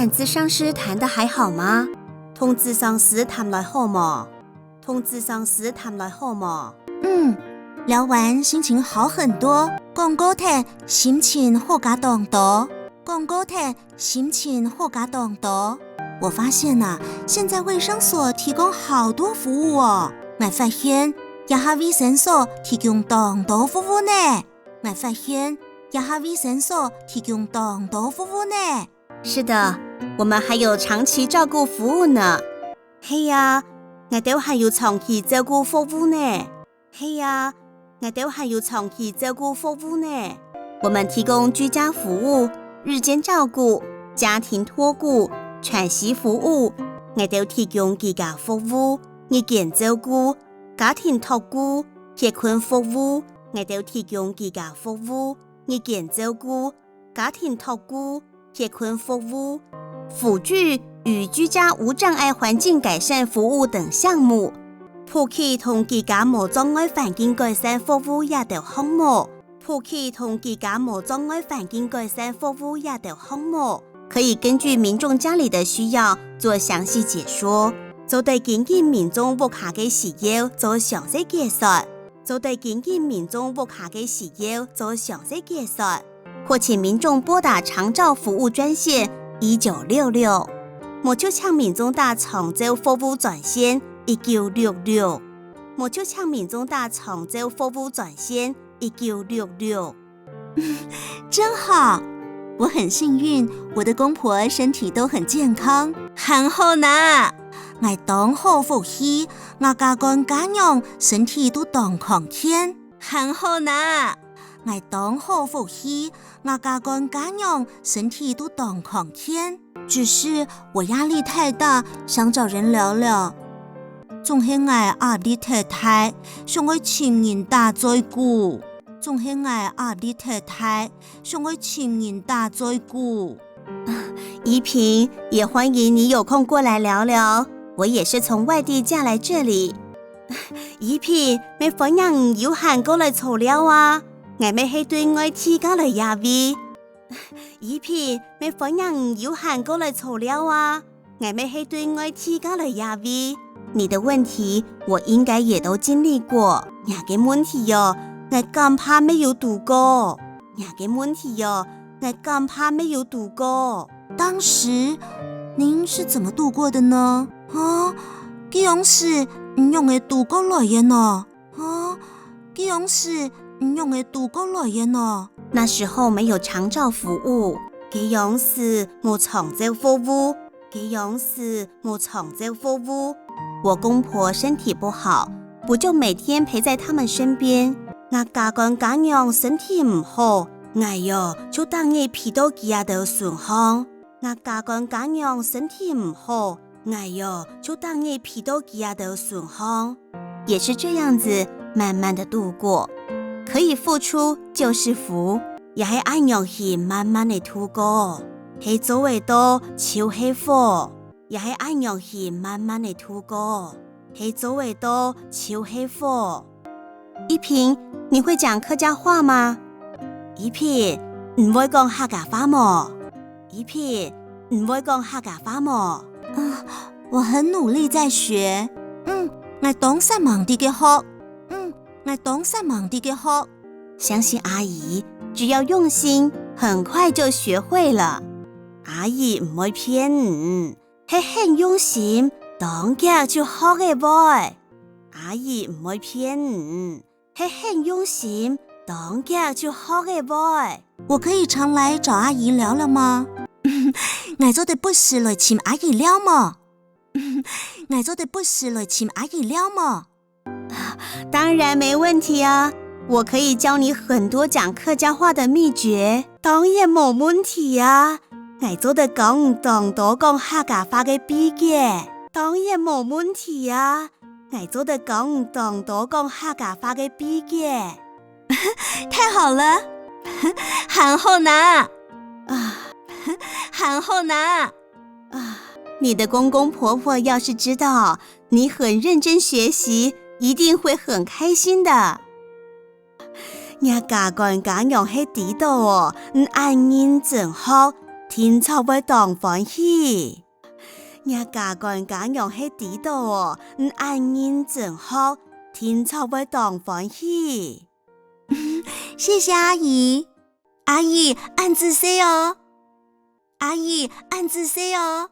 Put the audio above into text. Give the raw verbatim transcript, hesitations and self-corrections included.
和諮商師談得還好嗎？同諮商師談來好無？同諮商師談來好無？嗯，聊完心情好很多。講過忒，心情好加當多。講過忒，心情好加當多。我發現啊，現在衛生所提供好多服務哦。𠊎發現，這下衛生所提供當多服務呢。𠊎發現，這下衛生所提供當多服務呢。是的，我們還有長期照顧服務呢。係啊，𠊎兜還有長期照顧服務呢。係啊，𠊎兜還有長期照顧服務呢。我們提供居家服務、日間照顧、家庭托顧、喘息服務。𠊎兜提供居家服務、日間照顧、家庭托顧、歇睏服務。𠊎兜提供居家服務、日間照顧、家庭托顧、歇睏服務、輔具與居家無障礙環境改善服務等項目。輔具同居家無障礙環境改善服務這兜項目。輔具同居家無障礙環境改善服務這兜項目，可以根據民眾家裡的需要做詳細解說。做得根據民眾屋下个需要做詳細解說。做得根據民眾屋下个需要做詳細解說。或請民眾撥打長照服務專線一九六六。無就請民眾打長照服務專線一九六六。無就請民眾打長照服務專線一九六六。真好，我很幸運，我的公婆身體都很健康。還好哪，𠊎當好福氣，𠊎家官家娘身體都當康健。還好哪，𠊎當好福氣，𠊎家官家娘身體都當康健。只是我壓力太大，想找人聊聊。總係𠊎壓力忒大，想愛尋人打嘴鼓。總係𠊎壓力忒大，想愛尋人打嘴鼓。怡萍，也歡迎你有空過來聊聊，我也是從外地嫁來這裡。怡萍，乜歡迎你有閒過來坐尞啊，𠊎乜係對外地嫁來這位。怡萍，乜歡迎你有閒過來坐尞啊，𠊎乜係對外地嫁來這位。你的問題，我應該也都經歷過。若个問題喲，𠊎敢怕乜有堵過。若个問題喲，𠊎敢怕乜有堵過。當時您是怎麼度過的呢？啊，該央時你仰仔度過來个呢？啊，該央時你仰仔度過來个呢？那時候沒有長照服務。該央時無長照服務。該央時無長照服務。我公婆身體不好，我就每天陪在他們身邊。𠊎家官家娘身體毋好，𠊎喲就逐日陪到佢兜身項。𠊎家官家娘身體毋好，𠊎喲就逐日陪到佢兜身項。也是這樣子慢慢地度過。可以付出就是福，也係恁樣去慢慢地度過。係做得到就係福，也係恁樣去慢慢地度過。係做得到就係福。怡萍，你會講客家話嗎？怡萍，你會講客家話無？怡萍，你會講客家話無？啊，我很努力在學。嗯，𠊎當煞猛在該學。嗯，𠊎當煞猛在該學。相信阿姨，只要用心，很快就學會了。阿姨毋會騙你，係肯用心，當遽就學會。阿姨毋會騙你，係肯用心，當遽就學會。我可以常來找阿姨聊聊嗎？𠊎做得不時來尋阿姨尞無？𠊎做得不時來尋阿姨尞無？當然沒問題啊，我可以教你很多講客家話的秘訣。當然無問題啊，𠊎做得教你當多講客家話个秘訣。當然無問題啊， 𠊎做得教你當多講客家話个秘訣。太好了，還好哪，啊，還好哪。啊，你的公公婆婆要是知道你很認真學習，一定會很開心的。 若家官家娘係知著哦，你恁認真學，定著會當歡喜。若家官家娘係知著哦，你恁認真學，定著會當歡喜。謝謝阿姨。阿姨，恁仔細哦。阿姨，恁仔細哦。